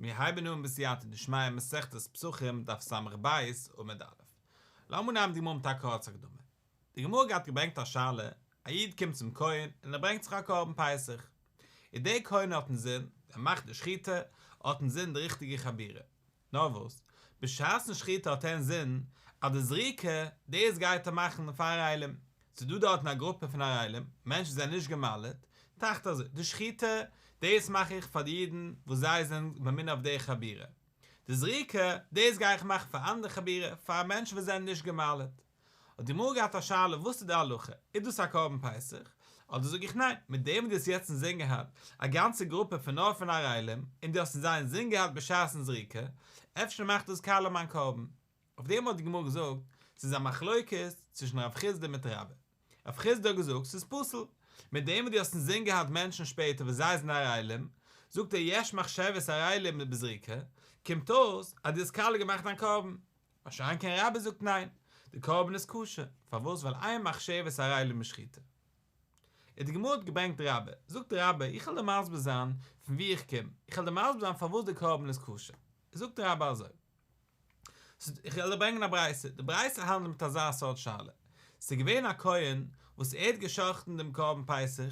מיר הייבן אן בסייעתא דשמיא מסכת פסחים דף ס"ב עמוד א'. לאמיר נעמען די גמרא מיט א קורצע הקדמה. די גמרא האט געהאט געברענגט א שאלה, א איד קומט צום כהן און ער ברענגט זיך א קרבן פסח. און דער כהן האט אינזין, ער מאכט די שחיטה, האט אינזין די ריכטיגע חבורה. נאר וואס, בשעת'ן שחיטה האט ער אינזין אז די זריקה, דאס גייט ער מאכן פאר ערלים. ס'איז דא דארטן א גרופע פון ערלים, מענטשן וואס זענען נישט גע'מל'ט, טראכט אזוי, די שחיטה, דאס מאך איך פאר די אידן וואס זיי זענען ממונה אויף די חבורה. די זריקה, דאס גיי איך מאכן פאר אנדערע חבורה, פאר מענטשן וואס זענען נישט גע'מל'ט. האט די גמרא געהאט א שאלה וואס איז די הלכה, איז דאס א קרבן פסח, אדער זאג איך ניין, מיט דעם וואס דו האסט יעצט אינזין געהאט א גאנצע גרופע פון נאר פון ערלים, און דו האסט אין זיי אינזין געהאט בשעת'ן זריקה, אפשר מאכט דאס קאליע מיין קרבן. אויף דעם האט די גמרא געזאגט, ס'איז א מחלוקת צווישן רב חסדא מיט רבה. רב חסדא האט געזאגט, ס'איז פסול. מיט דעם וואס דו האסט אינזין געהאט מענטשן שפעטער וואס זיי זענען ערלים, זאגט ער יש מחשבת ערלים בזריקה, קומט אויס אז דו האסט קאליע געמאכט דיין קרבן. מה שאין כן רבה זאגט ניין, די קרבן איז כשר, פארוואס ווייל אין מחשבת ערלים בשחיטה. און די גמרא האט געברענגט רבה, זאגט רבה איך וועל דיר מסביר זיין פון וואו איך קום, איך וועל דיר מסביר זיין פארוואס די קרבן איז כשר, זאגט רבה אזוי, איך וועל דיר ברענגען א ברייתא, די ברייתא האנדלט מיט אזא סארט שאלה, ס'איז געווען א כהן וואס ער האט גע'שחט'ן דעם קרבן פסח,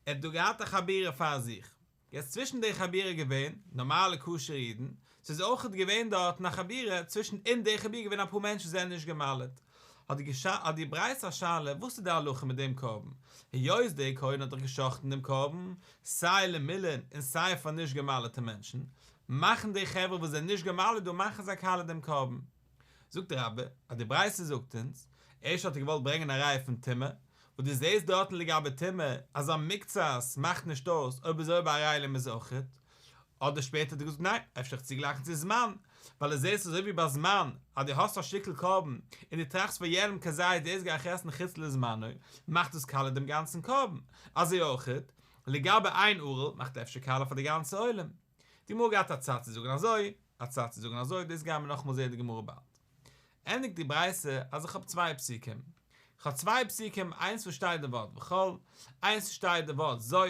ער האט דא געהאט א חבורה פאר זיך, יעצט צווישן די חבורה געווען נארמאלע כשר'ע אידן, ס'איז אויכעט געווען דארטן א חבורה, צווישן אין די חבורה געווען אפאר מענטשן וואס זענען נישט גע'מל'ט, האט די האט די ברייתא א שאלה וואס איז די הלכה מיט דעם קרבן, היות דער כהן האט דאך גע'שחט'ן דעם קרבן סיי למילין און סיי פאר נישט גע'מל'טע מענטשן, מאכן די חברה וואס זענען נישט גע'מל'ט דא מאכן זיי קאליע דעם קרבן. זאגט רבה, אז די ברייתא זאגט אונז, ערשט האט ער געוואלט ברענגען א ראיה פון טומאה, וואס דו זעסט דארטן לגבי טומאה אז א מקצת מאכט נישט אויס אויב אזוי ביי ערלים איז אויכעט, אדער שפעטער האט ער געזאגט ניין, אפשר איך צוגלייכן צו זמן, ווייל דו זעסט אזוי ווי ביי זמן אז דו האסט א שטיקל קרבן און דו טראכסט פאר יענעם כזית דאס גיי איך עסן חוץ לזמנו, מאכט דאס קאליע דעם גאנצן קרבן, אזוי אויכעט לגבי איין ערל מאכט אפשר קאליע פאר די גאנצע עולם. די גמרא געהאט א צד צו זאגן אזוי, א צד צו זאגן אזוי, דאס גייען מיר נאכאמאל זעהן די גמרא באלד. ענדיגט די ברייתא אז איך האב צוויי פסוקים. איך האב צוויי פסוקים איינס וואס שטייט די ווארט וכל, איינס וואס שטייט די ווארט זאת,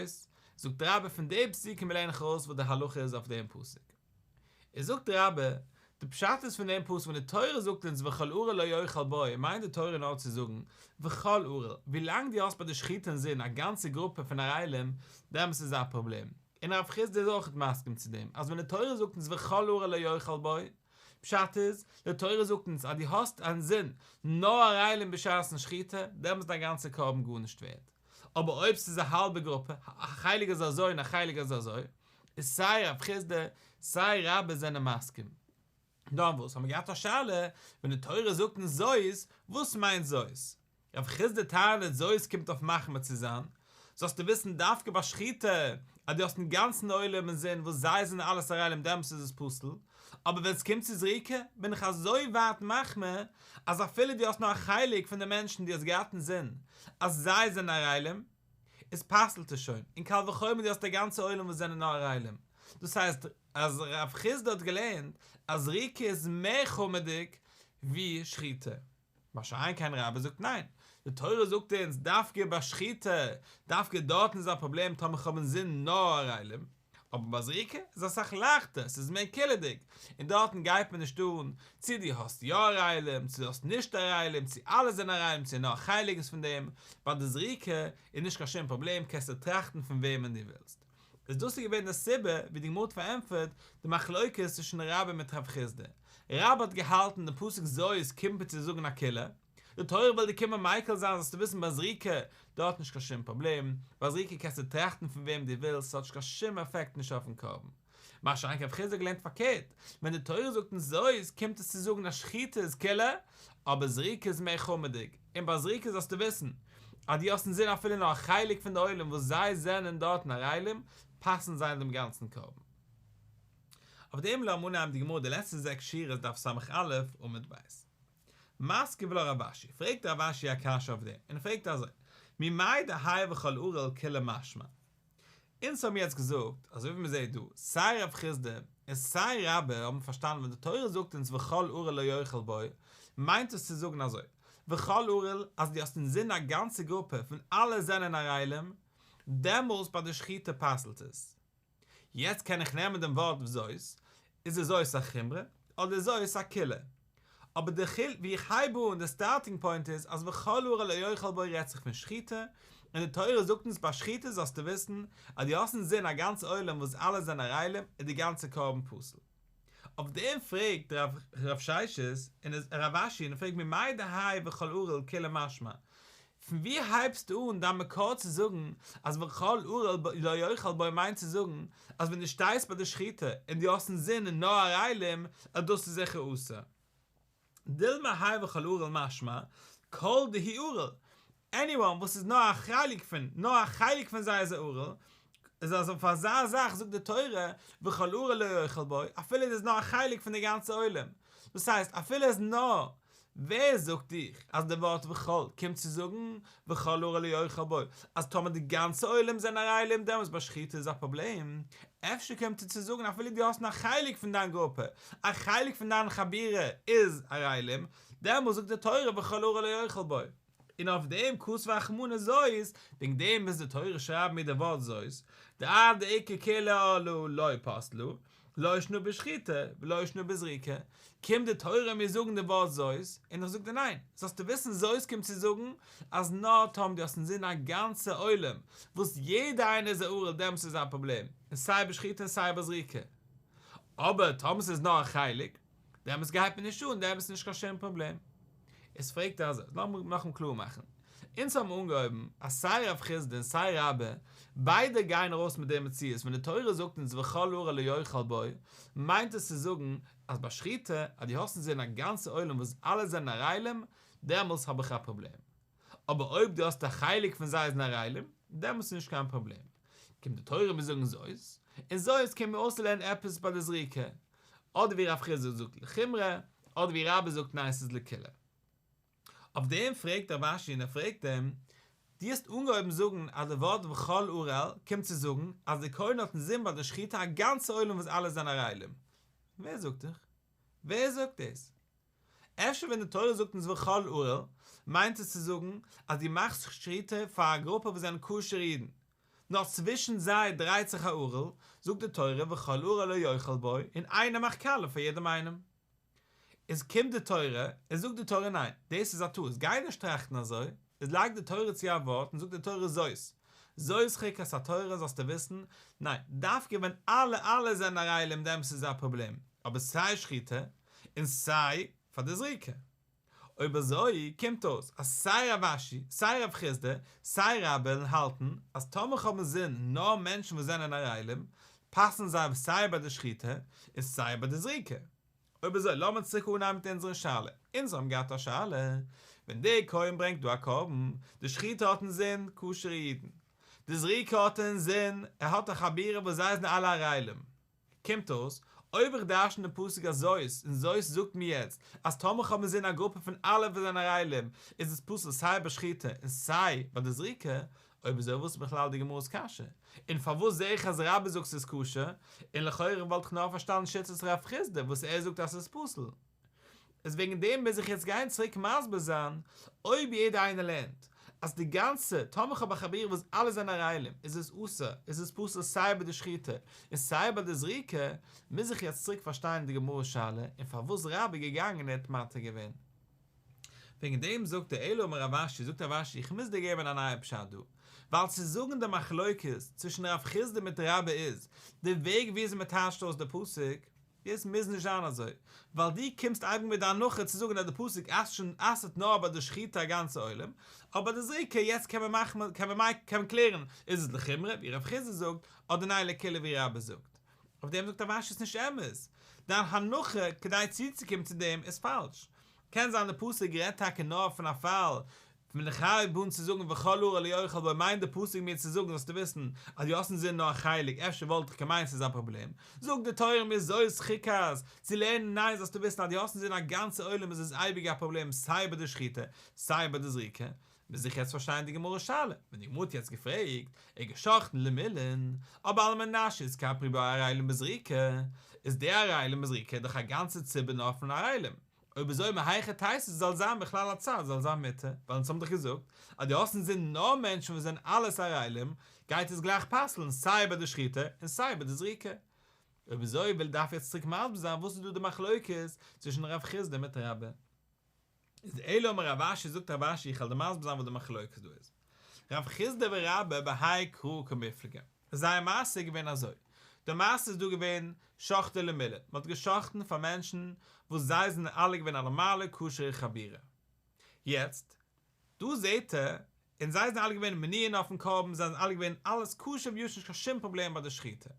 זאגט רבה פון די פסוקים לערן איך ארויס וואס די הלכה איז אויף דעם פסוק. איז זאגט רבה, די פשט איז פון דעם פסוק ווען די תורה זאגט אונז וכל ערל לא יאכל בו מיינט די תורה נאר צו זאגן וכל ערל, ווילאנג דו האסט ביי די שחיטה אינזין א גאנצע גרופע פון ערלים דעמאלס איז א פראבלעם, און רב חסדא איז אויכעט מסכים צו דעם אז ווען די תורה זאגט אונז וכל ערל לא יאכל בו, פשט איז, די תורה זאגט אונז אז דו האסט אינזין נאר ערלים בשעת'ן שחיטה, דעמאלס איז דיין גאנצע קרבן גארנישט ווערד. אבער אויב ס'איז א האלבע גרופע, א חלק איז אזוי און א חלק איז אזוי, איז סיי רב חסדא סיי רבה זענען מסכים. דאן וואס האבן מיר געהאט א שאלה, ווען די תורה זאגט אונז זאת, וואס מיינט זאת? רב חסדא טענה'ט זאת קומט אויף מחמיר צו זיין, זאלסטו וויסן דווקא ביי שחיטה אז דו האסט אינגאנצן עולם אינזין וואס זיי זענען אלעס ערלים דעמאלטס איז עס פסול, אבער ווען עס קומט צו זריקה בין איך אזוי ווייט מחמיר אז אפילו דו האסט נאר א חלק פון די מענטשן דו האסט געהאט אינזין אז זיי זענען ערלים איז פסל'ט עס שוין, און קל וחומר דו האסט א גאנצע עולם וואס זענען נאר ערלים, דאס הייסט אז רב חסדא האט געלערנט אז זריקה איז מער חמור'דיג ווי שחיטה. מה שאין כן רבה זאגט ניין, די תורה זאגט אונז דווקא ביי שחיטה, דווקא דארטן איז א פראבלעם טאמער כ'האב אינזין נאר ערלים, אבער ביי זריקה איז אסאך לייכטער, ס'איז מער קילעדיג, און דארטן גייט מען נישט אן צו דו האסט יא ערלים, צו דו האסט נישט ערלים, צו אלע זענען ערלים צו נאר א חלק איז פון דעם, ביי די זריקה איז נישט קיין שום פראבלעם קענסטו טראכטן פון וועמען דו ווילסט. איז דאס איז געווען די סיבה ווי די גמרא האט פארענטפערט די מחלוקת צווישן רבה מיט רב חסדא. רבה האט געהאלטן די פסוק זאת קומט מיר צו זאגן א קולא, די תורה וויל דיר קומען מיקל זיין זאלסטו וויסן ביי זריקה דארט נישט קיין שום פראבלעם, ביי זריקה קענסטו טראכטן פון וועם דו ווילסט ס'האט נישט קיין שום עפעקט נישט אויפן קרבן. מה שאין כן רב חסדא האט געלערנט פארקערט, ווען די תורה זאגט אונז זאת קומט עס צו זאגן אז שחיטה איז קולא, אבער זריקה איז מער חמור'דיג, און ביי זריקה זאלסטו וויסן אז דו האסט אינזין אפילו נאר א חלק פון די עולם וואס זיי זענען דארטן ערלים, פסל'ן זיי דעם גאנצן קרבן. אויף דעם לאמיר אנהייבן די גמרא די לעצטע זעקס שורות דף ס"א עמוד ב'. מתקיף לה רב אשי, פרעגט רב אשי א קשיא אויף דעם, און ער פרעגט אזוי, ממאי דהאי וכל ערל קולא משמע? אונז האבן יעצט געזאגט, אזוי ווי מען זעט דא, סיי רב חסדא און סיי רבה האבן פארשטאנען ווען די תורה זאגט אונז וכל ערל לא יאכל בו, מיינט עס צו זאגן אזוי, וכל ערל אז דו האסט אינזין א גאנצע גרופע פון אלע זענען ערלים, דעמאלס ביי די שחיטה פסל'ט עס. יעצט קען איך נעמען דעם ווארט זאת. איז די זאת א חומרא אדער די זאת א קולא. אבער די חילוק ווי איך הייב אן די סטארטינג פוינט איז אז וכל ערל לא יאכל בו רעדט זיך פון שחיטה, און די תורה זאגט אונז ביי שחיטה זאלסטו וויסן אז דו האסט אינזין א גאנצע עולם וואס אלע זענען ערלים איז די גאנצע קרבן פסול. אויף דעם פרעגט רב ששת און רב אשי און ער פרעגט ממאי דהאי וכל ערל קולא משמע, פון ווי הייבסטו אן דיין מקור צו זאגן אז וכל ערל לא יאכל בו מיינט צו זאגן אז ווען דו שטייסט ביי די שחיטה און דו האסט אינזין נאר ערלים אז דאס איז זיכער אסור? דילמא האי וכל ערל משמע כל דהו ערל, עניוואן וואס איז נאר א חלק פון, נאר א חלק פון זיי איז א ערל, איז אז אויף אזא זאך זאגט די תורה וכל ערל לא יאכל בו, אפילו עס איז נאר א חלק פון די גאנצע עולם, דאס הייסט אפילו עס איז נאר ווער זאגט דיך אז די ווארט וכל קומט צו זאגן וכל ערל לא יאכל בו אז טאמער די גאנצע עולם זענען ערלים דעמאלטס ביי שחיטה איז א פראבלעם? אפשר קומט ער צו זאגן אפילו דו האסט נאר א חלק פון דיין גרופע, א חלק פון דיין חבורה איז ערלים, דעמאלטס זאגט די תורה וכל ערל לא יאכל בו. און אויף דעם כתב רחמנא זאת, וועגן דעם מוז די תורה שרייבן מיט די ווארט זאת, דעד דאיכא קולא ערלה לא פסלה, לא שנא בשחיטה ולא שנא בזריקה, קומט די תורה מיר זאגן די ווארט זאת, און איך זאג דיר ניין, זאלסטו וויסן זאת קומט צו זאגן אז נאר טאמער דו האסט אינזין א גאנצע עולם וואס יעדער איינער איז א ערל דעמאלטס איז א פראבלעם, און סיי בשחיטה און סיי בזריקה, אבער טאמער ס'איז נאר א חלק, דעמאלטס גייט מיר נישט אן, דעמאלטס איז נישט קיין שום פראבלעם. איז פרעגט ער אזוי, לאמיר נאכאמאל קלאר מאכן. אונז האבן אנגעהויבן אז סיי רב חסדא און סיי רבה, ביידע גייען ארויס מיט די מציאות, ווען די תורה זאגט אונז וכל ערל לא יאכל בו, מיינט עס צו זאגן אז ביי שחיטה, אז דו האסט אינזין א גאנצע עולם וואס אלע זענען ערלים, דעמאלטס האב איך א פראבלעם. אבער אויב דו האסט א חלק פון זיי זענען ערלים, דעמאלטס איז נישט קיין פראבלעם. קומט די תורה מיר זאגן זאת, און זאת קומט מיר אויסצולערנען עפעס ביי די זריקה, אדער ווי רב חסדא זאגט לחומרא, אדער ווי רבה זאגט ניין ס'איז לקולא. אויף דעם פרעגט רב אשי און ער פרעגט אים, דו האסט אנגעהויבן זאגן אז די ווארט וכל ערל קומט צו זאגן אז די כהן האט אינזין ביי די שחיטה א גאנצע עולם וואס אלע זענען ערלים. ווער זאגט דיך? ווער זאגט דאס? אפשר ווען די תורה זאגט אונז וכל ערל, מיינט עס צו זאגן אז דו מאכסט שחיטה פאר א גרופע וואס זענען כשר'ע אידן, נאר צווישן זיי דרייט זיך א ערל, זאגט די תורה וכל ערל לא יאכל בו, און איינער מאכט קאליע פאר יעדעם איינעם. איז קומט די תורה און זאגט די תורה ניין, דאס איז א טעות, גיי נישט טראכטן אזוי, איז לייגט די תורה צו א ווארט און זאגט די תורה זאת, זאת חוקת התורה זאלסטו וויסן, ניין, דווקא ווען אלע אלע זענען ערלים דעמאלטס איז א פראבלעם, אבער סיי שחיטה און סיי פאר די זריקה. אויב אזוי קומט אויס אז סיי רב אשי, סיי רב חסדא, סיי רבה האלטן אז טאמער כ'האב אינזין נאר מענטשן וואס זענען ערלים, פאסן זיי סיי ביי די שחיטה און סיי ביי די זריקה. אויב אזוי לאמיר צוריק אנהייבן מיט אונזערע שאלה. אונז האבן געהאט א שאלה, ווען דער כהן ברענגט דא א קרבן, די שחיטה האט אינזין כשר'ע אידן, די זריקה האט אינזין, ער האט א חבורה וואס זיי זענען אלע ערלים. קומט אויס, אויב איך דרש'ן די פסוק אז זאת, און זאת זאגט מיר יעצט, אז טאמער כ'האב אינזין א גרופע פון אלע וואס זענען ערלים, איז עס פסול סיי ביי שחיטה און סיי ביי די זריקה, אויב אזוי וואס איז בכלל די גמרא'ס קשיא? און פארוואס זעה איך אז רבה זאגט ס'איז כשר, און לכאורה וואלט איך נאר פארשטאנען שיטת רב חסדא וואס ער זאגט אז ס'איז פסול. איז וועגן דעם מוז איך יעצט גיין צוריק מסביר זיין, אויב יעדער איינער לערנט אז די גאנצע, טאמער כ'האב א חבורה וואס אלע זענען ערלים, איז עס אסור, איז עס פסול סיי ביי די שחיטה און סיי ביי די זריקה, מוז איך יעצט צוריק פארשטיין די גמרא'ס שאלה און פארוואס רבה איז געגאנגען און ער האט מתיר געווען. וועגן דעם זאגט ער אלא אמר רב אשי, זאגט רב אשי איך מוז דיר געבן א נייע פשט דא, ווייל צו זאגן די מחלוקת צווישן רב חסדא מיט רבה איז די וועג וויאזוי מען טייטשט אויס די פסוק, דאס מוז נישט זיין אזוי, ווייל דו קומסט אייביג מיט די הנחה צו זאגן אז די פסוק אסר'ט נאר ביי די שחיטה א גאנצע עולם, אבער ביי די זריקה יעצט קען מען מאכן קען מען קען מען קלערן איז עס לחומרא ווי רב חסדא זאגט אדער ניין לקולא ווי רבה זאגט. אויף דעם זאגט רב אשי ס'איז נישט אמת, דיין הנחה כדי צוצוקומען צו דעם איז פאלש. קען זיין די פסוק רעדט טאקע נאר פון א פאל ווען איך הייב אן צו זאגן וכל ערל לא יאכל בו מיינט די פסוק מיר צו זאגן זאלסטו וויסן אז דו האסט אינזין נאר א חלק אפשר וואלט איך געמיינט ס'איז א פראבלעם זאגט די תורה מיר זאת חוקת צו לערנען ניין זאלסטו וויסן אז דו האסט אינזין א גאנצע עולם איז עס אייביג א פראבלעם סיי ביי די שחיטה סיי ביי די זריקה מוז איך יעצט פארשטיין די גמרא שאלה ווען די גמרא האט יעצט געפרעגט געשחטן למולין אבער על מנת שיתכפרו בו ערלים בזריקה איז די ערלים בזריקה דאך א גאנצע ציבור נאר פון ערלים אויב אזוי מהיכי תיתי ס'זאל זיין בכלל א צד זאל זיין מותר, ווייל אונז האבן דאך געזאגט אז דו האסט אינזין נאר מענטשן וואס זענען אלעס ערלים, גייט עס גלייך פסל'ן סיי ביי די שחיטה און סיי ביי די זריקה. אויב אזוי וויל דארף יעצט צוריק מסביר זיין וואס איז דא די מחלוקת צווישן רב חסדא מיט רבה. איז אלא אמר רב אשי זאגט רב אשי איך וועל דיר מסביר זיין וואס די מחלוקת דא איז. רב חסדא ורבה בהאי קרא קמיפלגי. זייער מעשה איז געווען אזוי. די מעשה איז דא געווען שחטו למילין, מען האט גע'שחט'ן פאר מענטשן וואס זיי זענען אלע געווען א נארמאלע כשר'ע חבורה. יעצט, דא זעהט ער, און זיי זענען אלע געווען מנויין אויפן קרבן, זיי זענען אלע געווען אלעס כשר וישר נישט קיין שום פראבלעם ביי די שחיטה.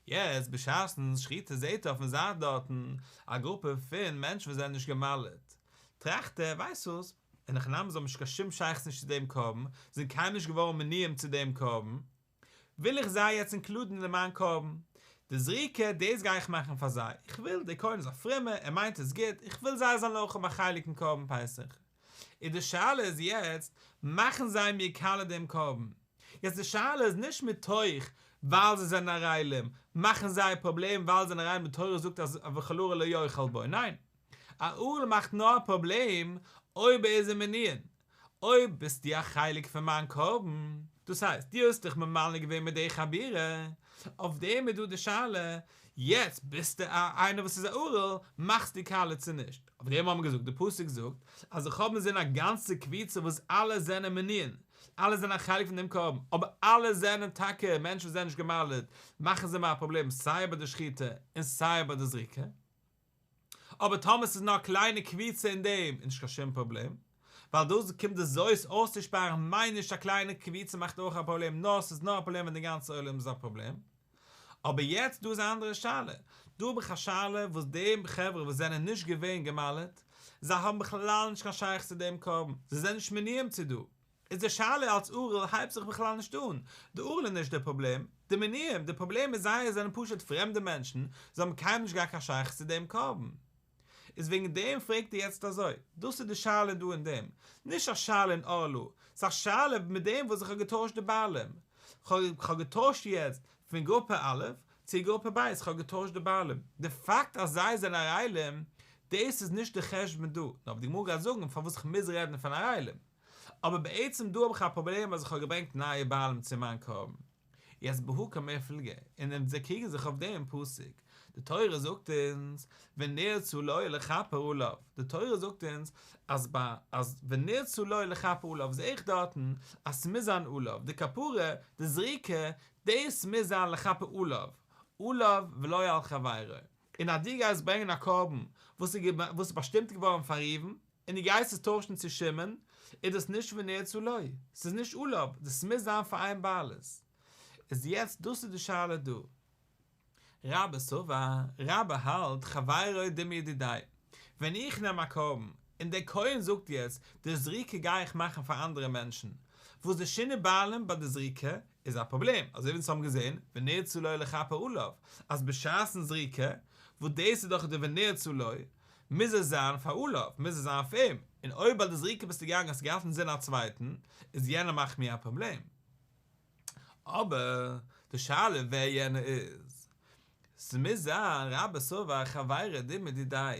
יעצט בשעת'ן שחיטה זעהט ער אויפן זייט דארטן א גרופע פון מענטשן וואס זענען נישט גע'מל'ט, טראכט ער, ווייסט וואס, אין הכי נמי זיי האבן נישט קיין שום שייכות נישט צו דעם קרבן, זיי זענען קיינמאל נישט געווארן מנויים צו דעם קרבן, וויל איך זיי יעצט אינקלודן אין מיין קרבן. די זריקה, דאס גיי איך מאכן פאר זיי, איך וויל, דער כהן איז א פרומער, ער מיינט עס גוט, איך וויל זיי זאלן אויך האבן א חלק אין קרבן פסח. און די שאלה איז יעצט, מאכן זיי מיר קאליע דעם קרבן? יעצט די שאלה איז נישט מתוך ווייל זיי זענען ערלים, מאכן זיי א פראבלעם ווייל זיי זענען ערלים, די תורה זאגט אז וכל ערל לא יאכל בו, ניין, א ערל מאכט נאר א פראבלעם אויב ער איז אין מנויין, אויב ביסטו א חלק פון מיין קרבן, דאס הייסט דו האסט דיך ממלא געווען מיט די חבורה, אויף דעם איז דא די שאלה, יעצט ביסטו א איינער וואס איז א ערל, מאכסטו קאליע צו נישט? אויף דעם האבן מיר געזאגט, די פסוק זאגט אז איך האב אינזין א גאנצע קבוצה וואס אלע זענען מנויין, אלע זענען א חלק פון דעם קרבן, אבער אלע זענען טאקע מענטשן וואס זענען נישט גע'מל'ט, מאכן זיי מיר א פראבלעם סיי ביי די שחיטה און סיי ביי די זריקה. אבער טאמער ס'איז נאר א קליינע קבוצה אין דעם איז נישט קיין שום פראבלעם, ווייל דאס קומט די זאת אויסצושפארן מיינט נישט א קליינע קבוצה מאכט אויך א פראבלעם נאר ס'איז נאר א פראבלעם ווען די גאנצע עולם איז א פראבלעם. אבער יעצט דא איז א אנדערע שאלה, דא האב איך א שאלה וואס די חברה וואס זענען נישט געווען גע'מל'ט, זיי האבן בכלל נישט קיין שייכות צו דעם קרבן, זיי זענען נישט מנויים צו דא, איז די שאלה אלס ערל הייבט זיך בכלל נישט אן, די ערל איז נישט די פראבלעם, די מנויים, די פראבלעם איז זיי זענען פשוט פרעמדע מענטשן, זיי האבן קיינמאל נישט געהאט קיין שייכות צו דעם קרבן. איז וועגן דעם פרעגט ער יעצט אזוי, דאס איז די שאלה דא אין דעם, נישט א שאלה אין ערלה, ס'איז א שאלה מיט דעם וואס איך האב געטוישט די בעלים, כ'האב געטוישט יעצט פון גרופע א' צו גרופע ב', כ'האב געטוישט די בעלים, די פאקט אז זיי זענען ערלים, דאס איז נישט די חשבון דא, נאר ווי די גמרא גייט זאגן פארוואס איך מוז רעדן פון ערלים. אבער בעצם דא האב איך א פראבלעם אז איך האב געברענגט נייע בעלים צו מיין קרבן. יעצט בהא קמיפלגי, און זיי קריגן זיך אויף דעם פסוק. די תורה זאגט אונז ונרצה לו לכפר עליו, די תורה זאגט אונז אז ביי אז ונרצה לו לכפר עליו זעה איך דארטן אז ס'מוז זיין עליו, די כפרה, די זריקה, דאס מוז זיין לכפר עליו, עליו ולא על חברו. און אז דו גייסט ברענגען א קרבן וואס איז באשטימט געווארן פאר ראובן, און דו גייסט עס טוישן צו שמעון, איז דאס נישט ונרצה לו, ס'איז נישט עליו, דאס מוז זיין פאר איין בעלות. איז יעצט דאס איז די שאלה דא. רבה סבר, רבה האלט חברו דומיא דידיה. ווען איך נעם א קרבן, און דער כהן זאגט יעצט, די זריקה גיי איך מאכן פאר אנדערע מענטשן, וואס די שינוי בעלים ביי די זריקה איז א פראבלעם, אזוי ווי אונז האבן געזען, ונרצה לו לכפר עליו, אז בשעת'ן זריקה, וואס דאס איז דאך די ונרצה לו, מוז עס זיין פאר עליו, מוז עס זיין אויף אים, און אויב ביי די זריקה ביסטו געגאנגען האסטו געהאט אינזין א צווייטן, איז יענער מאכט מיר א פראבלעם. אבער די שאלה ווער יענער איז. ס'מוז זיין רבה סבר חברו דומיא דידיה,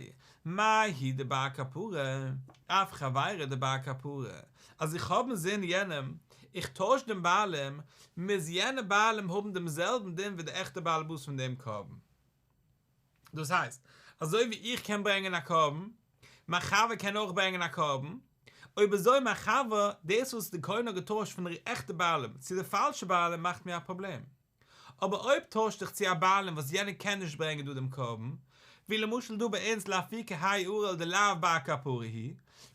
מה הוא דבר כפרה, אף חברו דבר כפרה, אז איך האב אינזין יענעם, איך טויש דעם בעלים, מוז יענער בעלים האבן דעם זעלבן דין ווי די עכטע בעלעבאס פון דעם קרבן. דאס הייסט, אזוי ווי איך קען ברענגען א קרבן, מיין חבר קען אויך ברענגען א קרבן, אויב אזוי מיין חבר, דאס וואס די כהן האט געטוישט פון די עכטע בעלים צו די פאלשע בעלים מאכט מיר א פראבלעם. אבער אויב טוישט איך צו א בעלים וואס יענער קען נישט ברענגען דא דעם קרבן, ווי למשל דא ביי אונז לאפוקי האי ערל דלאו בר כפרה הוא,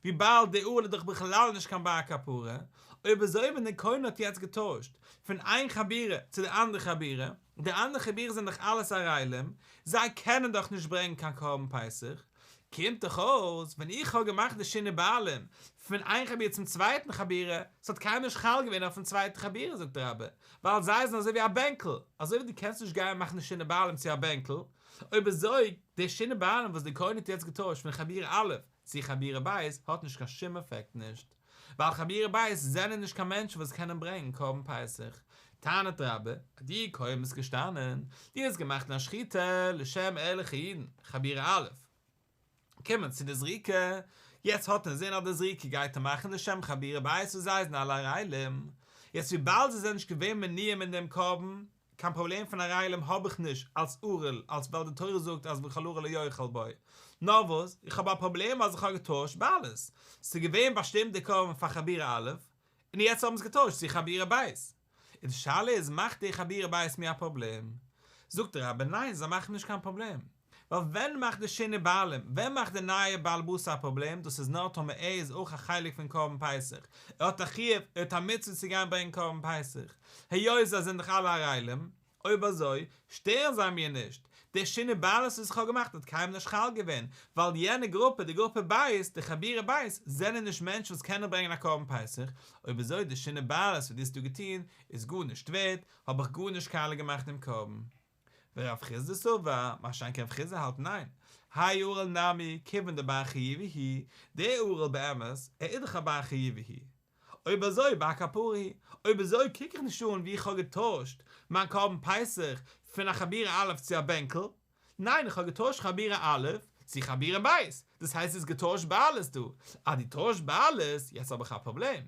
וויבאלד דער ערל איז דאך בכלל נישט קיין בר כפרה, אויב אזוי ווען דער כהן האט יעצט געטוישט פון איין חבורה צו די אנדערע חבורה, די אנדערע חבורה זענען דאך אלעס ערלים, זיי קענען דאך נישט ברענגען קיין קרבן פסח, קומט דאך אויס ווען איך האב געמאכט די שינוי בעלים פון איין חבורה צום צווייטן חבורה, ס'האט קיינמאל נישט חל געווען אויפן צווייטן חבורה זאגט רבה, ווייל זיי זענען אזוי ווי א בענקל, אזוי ווי דו קענסט נישט גיין מאכן די שינוי בעלים צו א בענקל, אויב אזוי די שינוי בעלים וואס די כהן האט יעצט געטוישט פון חבורה א' צו חבורה ב' האט נישט קיין שום עפעקט נישט. ווייל חבורה ב' זענען נישט קיין מענטשן וואס קענען ברענגען קרבן פסח, טענה'ט רבה, אז דו כהן ביסט געשטאנען, דו האסט געמאכט א שחיטה לשם ערליכע אידן, חבורה א', קומען צו די זריקה, יעצט האט ער אינזין אז די זריקה גייט ער מאכן לשם חבורה ב' וואס זיי זענען אלע ערלים, יעצט וויבאלד זיי זענען נישט געווען מנויים אין דעם קרבן, קיין פראבלעם פון ערלים האב איך נישט אלס ערל, אלס ווייל די תורה זאגט אז וכל ערל לא יאכל בו. נאר וואס, איך האב א פראבלעם אז איך האב געטוישט בעלות. ס'איז געווען באשטימט די קרבן פאר חבורה א', און יעצט האבן זיי געטוישט צו חבורה ב'. און די שאלה איז מאכט די חבורה ב' מיר א פראבלעם? זאגט רבה ניין זיי מאכן נישט קיין פראבלעם. ווייל ווען מאכט די שינוי בעלים, ווען מאכט די נייע בעל הבית א פראבלעם, דאס איז נאר טאמער ער איז אויך א חלק פון קרבן פסח, ער האט א חיוב, ער האט א מצוה צו גיין ברענגען קרבן פסח, היות זיי זענען דאך אלע ערלים, אויב אזוי, שטערן זיי מיר נישט, די שינוי בעלות וואס איך האב געמאכט האט קיינמאל נישט חל געווען, ווייל יענע גרופע, די גרופע ב', די חבורה ב', זענען נישט מענטשן וואס קענען ברענגען א קרבן פסח, אויב אזוי די שינוי בעלות וואס דו האסט דא געטון, איז גארנישט ווערט, האב איך גארנישט קאליע געמאכט דעם קרבן. ורב חסדא סבר, מה שאין כן רב חסדא האלט ניין, האי ערל נמי, כיוון דבר חיובא הוא, דער ערל באמת, ער איז דאך א בר חיובא הוא. אויב אזוי בר כפרה הוא, אויב אזוי קוק איך נישט אן ווי איך האב געטוישט מיין קרבן פסח פון א חבורה א' צו א בענקל, ניין איך האב געטוישט חבורה א' צו חבורה ב', דאס הייסט ס'איז געטוישט בעלות דא, אז דו טוישט בעלות, יעצט האב איך א פראבלעם,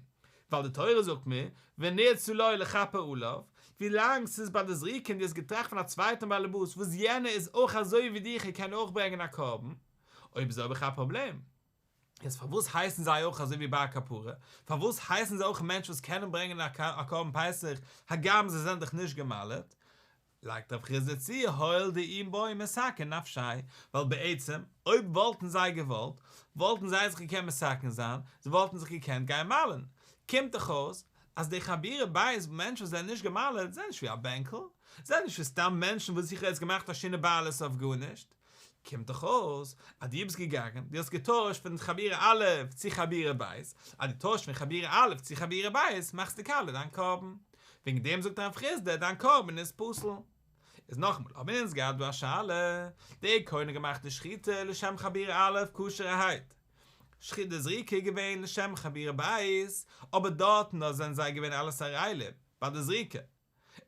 ווייל די תורה זאגט מיר, ונרצה לו לכפר עליו, ווילאנג ס'איז ביי די זריקה און דו האסט געטראכט פון א צווייטן באלעבאס וואס יענער איז אויך אזוי ווי דיך ער קען אויך ברענגען א קרבן, אויב אזוי האב איך א פראבלעם. יעצט פארוואס הייסן זיי אויך אזוי ווי בר כפרה? פארוואס הייסן זיי אויך מענטשן וואס קענען ברענגען א קרבן פסח הגם זיי זענען דאך נישט גע'מל'ט? לייגט רב חסדא צו הואיל דאי בעי מתקן נפשיה, ווייל בעצם אויב וואלטן זיי געוואלט, וואלטן זיי זיך געקענט מתקן זיין, זיי וואלטן זיך געקענט גיין מל'ן. קומט דאך אויס אז די חבורה ב' מענטשן וואס זענען נישט גע'מל'ט זענען נישט ווי א בענקל, זענען נישט ווי סתם מענטשן וואס איך האב יעצט געמאכט א שינוי בעלות אויף גארנישט. קומט דאך אויס אז דו ביסט געגאנגען, דו האסט געטוישט פון חבורה א' צו חבורה ב', אז דו טוישסט פון חבורה א' צו חבורה ב' מאכסטו קאליע דיין קרבן. וועגן דעם זאגט רב חסדא דיין קרבן איז פסול. איז נאכאמאל האבן אונז געהאט דא א שאלה, דער כהן האט געמאכט די שחיטה לשם חבורה א' כשר'ערהייט, שחיטה די זריקה איז געווען לשם חבורה ב', אבער דארטן דארט זענען זיי געווען אלעס ערלים ביי די זריקה,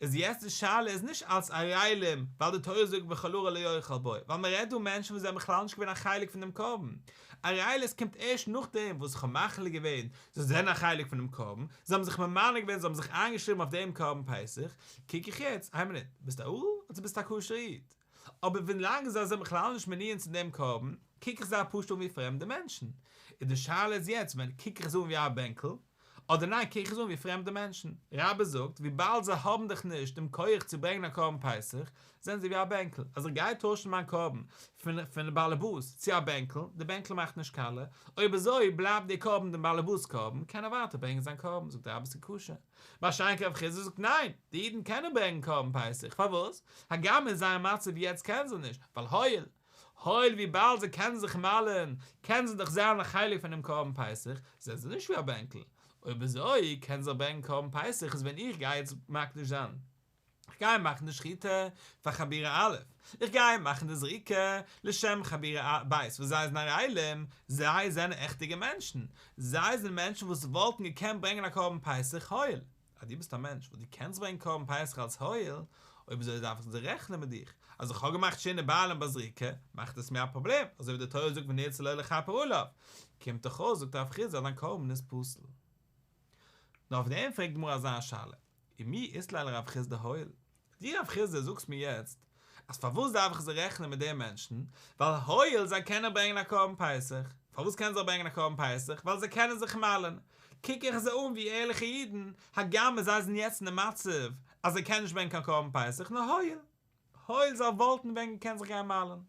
איז יעצט די שאלה איז נישט אלס ערלים ווייל די תורה זאגט וכל ערל לא יאכל בו, ווייל מען רעדט דא מענטשן וואס זענען בכלל נישט געווען א חלק פון דעם קרבן, ערלות קומט ערשט נאכדעם וואס איך האב מחליט געווען זיי זענען א חלק פונעם קרבן, זיי האבן זיך ממנה געווען זיי האבן זיך איינגעשריבן אויף דעם קרבן פסח, קוק איך יעצט, איין מינוט, ביסט א ערל אדער ביסט א כשר איד? אבער ווילאנג זיי זענען בכלל נישט מנויין צו דעם קרבן, קוק איך זיי פשוט אן ווי פרעמדע מענטשן. און די שאלה איז יעצט ווען קוק איך זיי אן ווי א בענקל, אדער ניין קוק איך זיי אן ווי פרעמדע מענטשן. רבה זאגט, וויבאלד זיי האבן דאך נישט דעם כח צו ברענגען א קרבן פסח, זענען זיי ווי א בענקל. אז איך גיי טוישן מיין קרבן פון פון באלעבאס צו א בענקל, די בענקל מאכט נישט קאליע, אויב אזוי בלייבט דער קרבן דעם באלעבאס קרבן, קען ער ווייטער ברענגען זיין קרבן, זאגט רבה ס'איז כשר. מה שאין כן רב חסדא זאגט ניין, די אידן קענען ברענגען קרבן פסח, פארוואס? הגם אין זייער מצב יעצט קענען זיי נישט, ווייל הואיל, הואיל וויבאלד זיי קענען זיך מל'ען, קענען זיי דאך זיין א חלק פונעם קרבן פסח, זענען זיי נישט ווי א בענקל, אויב אזוי קענען זיי ברענגען קרבן פסח איז ווען איך גיי יעצט מקדיש זיין, איך גיי מאכן די שחיטה פאר חבורה א', איך גיי מאכן די זריקה לשם חבורה ב', וואס זיי זענען ערלים, זיי זענען עכטיגע מענטשן, זיי זענען מענטשן וואס וואלטן געקענט ברענגען א קרבן פסח הואיל אז דו ביסט א מענטש וואס דו קענסט ברענגען קרבן פסח אלס הואיל, אויב אזוי דארף איך זיך רעכענען מיט דיך, אז איך האב געמאכט שינוי בעלים בזריקה, מאכט עס מיר א פראבלעם, אזוי ווי די תורה זאגט ונרצה לו לכפר עליו, קומט דאך אויס זאגט רב חסדא אז דיין קרבן איז פסול. נאר אויף דעם פרעגט די גמרא אזא שאלה, ומי אית ליה לרב חסדא הואיל? דו רב חסדא זאגסט מיר יעצט אז פארוואס דארף איך זיך רעכענען מיט די מענטשן, ווייל הואיל זיי קענען ברענגען א קרבן פסח, פארוואס קענען זיי ברענגען א קרבן פסח? ווייל זיי קענען זיך מל'ען, קוק איך זיי אן ווי ערליכע אידן, הגם זיי זענען יעצט אין די מצב אז זיי קענען נישט ברענגען קיין קרבן פסח, נאר הואיל, הואיל זיי וואלטן ווען געקענט זיך גיין מל'ען. אויף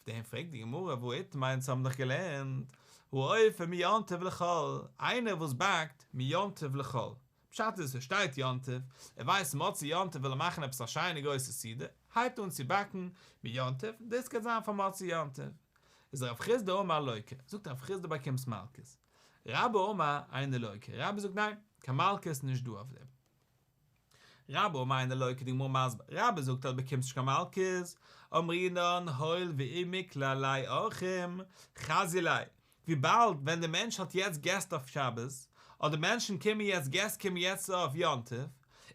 דעם פרעגט די גמרא והא איתמר אונז האבן דאך געלערנט האופה מיום טוב לחול, איינער וואס באקט מיום טוב לחול, פשט איז עס שטייט יום טוב, ער ווייסט מוצאי יום טוב וויל ער מאכן עפעס א שיינע גרויסע סעודה, הייבט אן צו באקן מיום טוב, דאס גייט זיין פאר מוצאי יום טוב. איז רב חסדא אמר לוקה, זאגט רב חסדא באקומסט מלקות. רבה אמר אינו לוקה, רבה זאגט ניין, קיין מלקות איז נישט דא אויף דעם. רבה אמר אינו לוקה די גמרא מסביר, רבה זאגט אז באקומסט נישט קיין מלקות, אמרינן הואיל ואי מיקלע ליה אורחים, חזי ליה, וויבאלד ווען די מענטש האט יעצט געסט אויף שבת, אדער מענטשן קומען יעצט געסט קומען יעצט אויף יום טוב,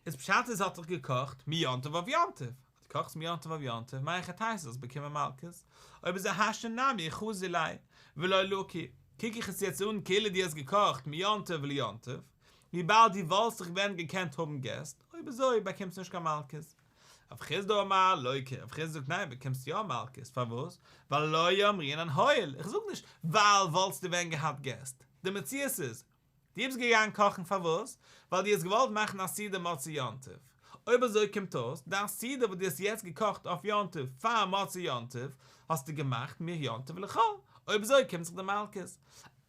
איז פשט איז האט זיך געקאכט מיום טוב אויף יום טוב, אז דו קאכסט מיום טוב אויף יום טוב מהיכי תיתי זאלסט באקומען מלקות, אויב אזוי השתא נמי חזי ליה ולא לקי, קוק איך עס יעצט אן כאילו דו האסט געקאכט מיום טוב ליום טוב, וויבאלד דו וואלסט זיך ווען געקענט האבן געסט, אויב. אויב אזוי באקומסטו נישט קיין מלקות. רב חסדא אמר לוקה, רב חסדא זאגט ניין באקומסט יא מלקות, פארוואס? ווייל לא אמרינן הואיל, איך זאג נישט ווייל וואלטסטו ווען געהאט געסט, די מציאות איז, דו ביסט געגאנגען קאכן פארוואס? ווייל דו האסט געוואלט מאכן א סעודה מוצאי יום טוב. אויב אזוי קומט אויס, דיין סעודה וואס דו האסט יעצט געקאכט אויף יום טוב פאר מוצאי יום טוב, האסטו געמאכט מיום טוב לחול. אויב אזוי קומט זיך דיר מלקות.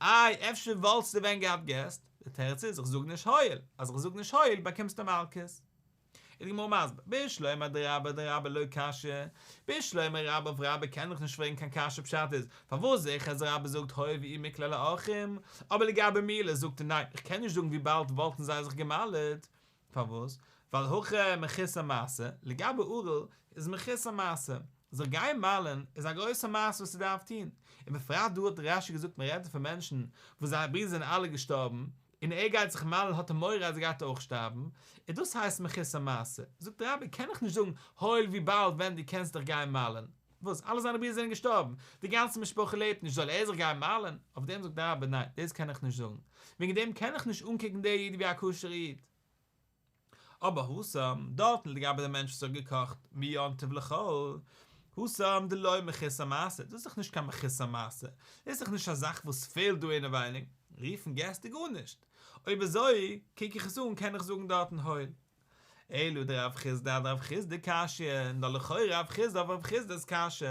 איי אפשר וואלטסטו ווען געהאט געסט? די תירוץ איז איך זאג נישט הואיל, אז איך זאג נישט הואיל באקומסטו מלקות. איז די גמרא מסביר, בשלמא אדרבה אדרבה לא קשיא, בשלמא רבה אויף רבה קען איך נישט פרעגן קיין קשיא פשט איז, פארוואס זעה איך אז רבה זאגט הואיל ואי מיקלעי לאורחים, אבער לגבי מילה זאגט ער ניין איך קען נישט זאגן וויבאלד וואלטן זיי זיך געמל'עט, פארוואס? ווייל הכא מחוסר מעשה, לגבי ערל איז מחוסר מעשה, זיך גיין מל'ען איז א גרויסע מעשה וואס ס'דארף טון, און בפרט דא האט רש"י געזאגט מ'רעדט פון מענטשן וואס זייער ברידער זענען אלע געשטארבן, און ער גייט זיך מל'ן האט ער מורא אז ער גייט אויך שטארבן, און דאס הייסט מחוסר מעשה, זאגט רבה קען איך נישט זאגן הואיל וויבאלד ווען דו קענסט דיך גיין מל'ן, וואס אלע זיינע ברידער זענען געשטארבן, די גאנצע משפחה לעבט נישט זאל ער זיך גיין מל'ן, אויף דעם זאגט רבה ניין דאס קען איך נישט זאגן, וועגן דעם קען איך נישט אנקוקן דער איד ווי א כשר'ע איד. אבער התם, דארטן לגבי די מענטש וואס האט געקאכט מיום טוב לחול, התם דלא מחוסר מעשה, דאס איז דאך נישט קיין מחוסר מעשה, דאס איז דאך נישט א זאך וואס פעלט דא אינעווייניג, רופן געסט איז גארנישט, אויב אזוי קוק איך עס אן קען איך זאגן דארטן הואיל. אלא דרב חסדא אדרב חסדא קשיא, נאר לכאורה רב חסדא אויף רב חסדא'ס קשיא,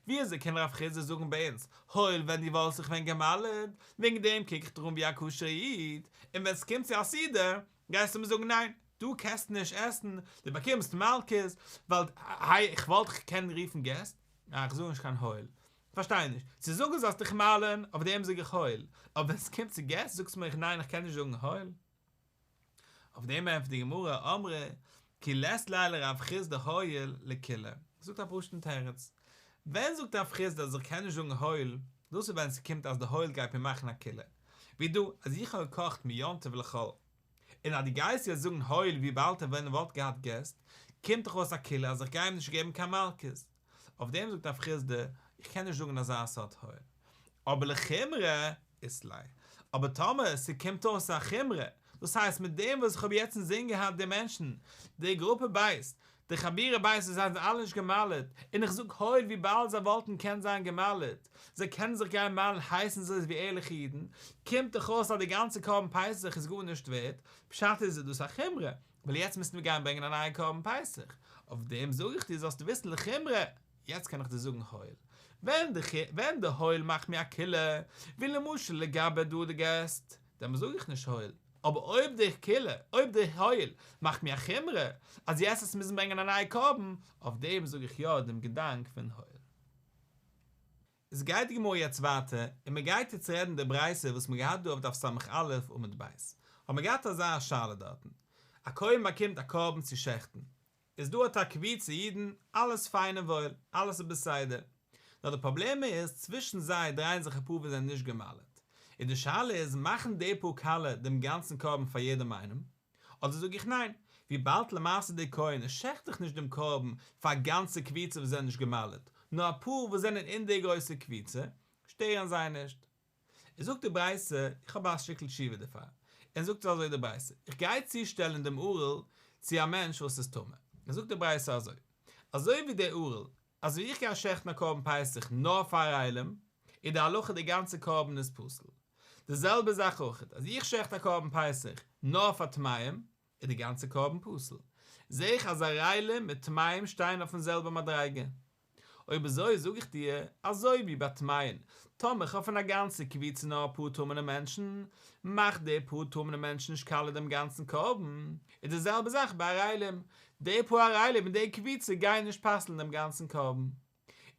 ווי אזוי קען רב חסדא זאגן ביי אונז, הואיל ווען דו וואלסט זיך ווען גע'מל'ט, וועגן דעם קוק איך דיר אן ווי א כשר'ע איד, און ווען ס'קומט צו א סעודה, גייסטו מיר זאגן ניין, דו קענסט נישט עסן, דו באקומסט מלקות, ווייל היי איך וואלט דיך געקענט רופן געסט, אה איך זאג נישט קיין הואיל, כ'פארשטיי נישט, צו זאגן זאלסט דיך מל'ען, אויף דעם זאג איך הואיל, אבער ווען ס'קומט צו געסט זאגסטו מיר ניין איך קען נישט זאגן הואיל. אויף דעם ענטפערט די גמרא, אמרי כי לית ליה לרב חסדא הואיל לקולא, זאגט א פשוט'ן תירוץ, ווען זאגט רב חסדא אז איך קען נישט זאגן הואיל, דאס איז ווען ס'קומט אז די הואיל גייט מיר מאכן א קולא, ווי דא אז איך האב געקאכט מיום טוב לחול, און אז דו גייסט יעצט זאגן הואיל וויבאלד ער ווען ער וואלט געהאט געסט, קומט דאך אויס א קולא אז איך גיי אים נישט געבן קיין מלקות. אויף דעם זאגט רב חסדא, איך קען נישט זאגן אזא סארט הואיל. אבער לחומרא אית ליה. אבער טאמער ס'קומט אויס א חומרא, דאס הייסט מיט דעם וואס איך האב יעצט אינזין געהאט די מענטשן, די גרופע בית, די חבורה בית וואס זיי זענען אלע נישט גע'מל'עט, און איך זאג הואיל וויבאלד זיי וואלטן קענען זיין גע'מל'עט, זיי קענען זיך גיין מל'ן הייסן זיי ווי ערליכע אידן, קומט דאך אויס אז די גאנצע קרבן פסח איז גארנישט ווערט, פשט איז איז דאס א חומרא, ווייל יעצט מוזטו מיר גיין ברענגען א נייע קרבן פסח, אויף דעם זאג איך דיר זאלסטו וויסן לחומרא, יעצט קען איך דיר זאגן הואיל, ווען די ווען די הואיל מאכט מיר א קולא, ווי למשל לגבי דא די געסט, דעמאלס זאג איך נישט הואיל, אבער אויב די קולא, אויב די הואיל מאכט מיר א חומרא, אז יעצט וועסטו מוזן ברענגען א נייע קרבן, אויף דעם זאג איך יא דעם געדאנק פון הואיל. עס גייט די גמרא יעצט ווייטער, און מען גייט יעצט רעדן די ברייתא וואס מען געהאט דא אויף דף ס"א עמוד ב', האט מען געהאט אזא שאלה דארטן, א כהן באקומט א קרבן צו שעכטן, איז דא האט א קבוצה אידן, אלעס פיין און וואויל, אלעס איז בסדר, נאר די פראבלעם איז, צווישן זיי דרייען זיך אפאר וואס זענען נישט גע'מל'ט, און די שאלה איז, מאכן די פאר קאליע דעם גאנצן קרבן פאר יעדעם איינעם? אדער זאג איך ניין, וויבאלד למעשה דער כהן שעכט דאך נישט דעם קרבן פאר א גאנצע קבוצה וואס זענען נישט גע'מל'ט, נאר אפאר וואס זענען אין די גרויסע קבוצה, שטערן זיי נישט. איז זאגט די ברייתא, איך האב א שטיקל תשובה דערפאר, און זאגט אזוי די ברייתא, איך גיי צושטעלן דעם ערל צו א מענטש וואס איז טמא, און זאגט די ברייתא אזוי, אזוי ווי דער ערל, אזוי ווי איך גיי שעכטן א קרבן פסח נאר פאר ערלים, איז די הלכה די גאנצע קרבן איז פסול. די זעלבע זאך אויך, אז איך שעכט א קרבן פסח נאר פאר טמאים, איז די גאנצע קרבן פסול. זע איך אז ערלים מיט טמאים שטייען אויפן זעלבע מדריגה. אויב אזוי זאג איך דיר, אזוי ווי ביי טמאין, טאמער כ'האב פון א גאנצע קבוצה נאר אפאר טמא'נע מענטשן, מאכט די פאר טמא'נע מענטשן נישט קאליע דעם גאנצן קרבן, איז די זעלבע זאך ביי ערלים, די פאר ערלים אין די קבוצה גייען נישט פסל'ן דעם גאנצן קרבן.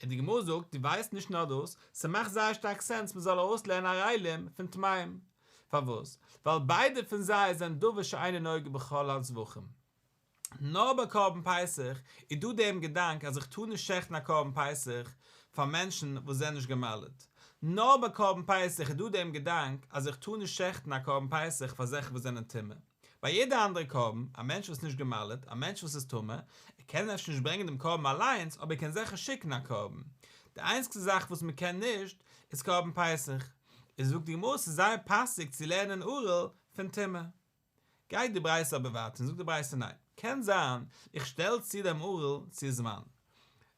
און די גמרא זאגט, דו ווייסט נישט נאר דאס, ס'מאכט זייער שטארק סענס מ'זאל ארויסלערנען ערלים פון טמאים. פארוואס? ווייל ביידע פון זיי זענען דבר שאינו נוגע בכל הזבחים. נאר ביי קרבן פסח איז דא דעם געדאנק אז איך טאר נישט שעכטן א קרבן פסח פאר מענטשן וואס זענען נישט גע'מל'ט, נאר ביי קרבן פסח איז דא דעם געדאנק אז איך טאר נישט שעכטן א קרבן פסח פאר זעלכע וואס זענען טמא. ביי יעדע אנדערע קרבן, א מענטש וואס איז נישט גע'מל'ט, א מענטש וואס איז טמא, ער קען אפשר נישט ברענגען דעם קרבן אליינס אבער ער קען זיכער שיקן א קרבן. די איינציגסטע זאך וואס מען קען נישט איז קרבן פסח. איז זאגט די גמרא ס'איז זייער פאסיג צו לערנען ערל פון טומאה. גייט די ברייתא אבער ווייטער און זאגט די ברייתא ניין, קען זיין איך שטעל צו דעם ערל צו זמן.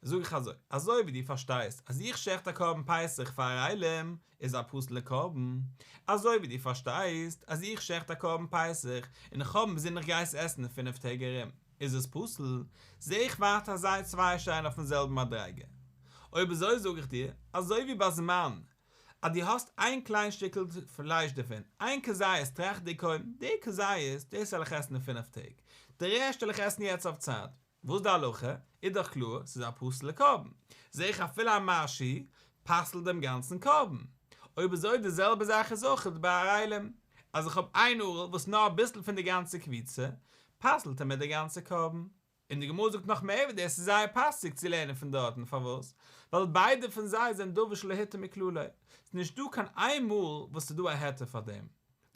זאג איך אזוי, אזוי ווי דו פארשטייסט אז איך שעכט א קרבן פסח פאר ערלים איז א פסול'ע קרבן, אזוי ווי דו פארשטייסט אז איך שעכט א קרבן פסח און איך האב אינזין איך גיי עס עסן אין פינף טעג ארום איז עס פסול, זע איך ווייטער אז זיי צוויי שטייען אויפן זעלבן מדריגה. אויב אזוי זאג איך דיר, אזוי ווי ביי זמן אז דו האסט איין קליין שטיקל פלייש דערפון, איין כזית, טראכט דער כהן, די כזית, דאס וועל איך עסן אין פינף טעג, די רעשט וועל איך עסן יעצט אויף צייט. וואס די הלכה? איז דאך קלאר, ס'איז א פסול'ע קרבן. זע איך אפילו א משהו פסל'ט דעם גאנצן קרבן. אויב אזוי די זעלבע זאך איז אויך ביי ערלים, אז איך האב איין ערל וואס נאר אביסל פון די גאנצע קבוצה, פסל'ט ער מיט די גאנצע קרבן. און די גמרא זאגט נאך מער ווי דאס, ס'איז זייער פאסיג צו לערנען פון דארטן, פארוואס? ווייל ביידע פון זיי זענען דבר שלא הותר מכללו, ס'איז נישט דא קיין איין מאל וואס ס'איז דא א היתר פאר דעם,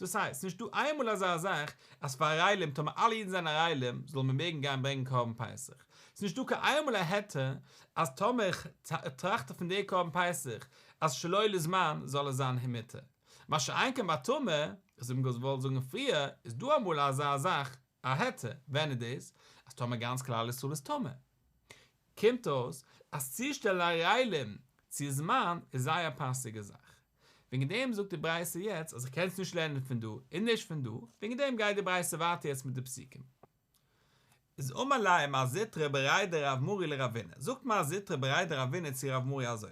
דאס הייסט, ס'איז נישט דא איין מאל אזא זאך אז פאר ערלים, טאמער אלע אידן זענען ערלים, זאל מען מעגן גיין ברענגען קרבן פסח. ס'איז נישט דא קיין איין מאל א היתר אז טאמער איך טראכט פון די קרבן פסח אז שלא לזמן זאל עס זיין מותר. מה שאין כן ביי טמא, וואס מ'האט געוואלט זאגן פריער, איז דא אמאל אזא זאך א היתר, ווען איז דאס? אז טאמער גאנץ כלל ישראל איז טמא. קומט אויס אז צושטעלן ערלים צו זמן איז זייער א פאסיגע זאך. וועגן דעם זאגט די ברייתא יעצט אז איך קען עס נישט לערנען פון דא און נישט פון דא, וועגן דעם גייט די ברייתא ווייטער יעצט מיט די פסוקים. איז אמר ליה מר זוטרא בריה דרב מרי לרבינא, זאגט מר זוטרא בריה דרבינא צו רב מרי אזוי,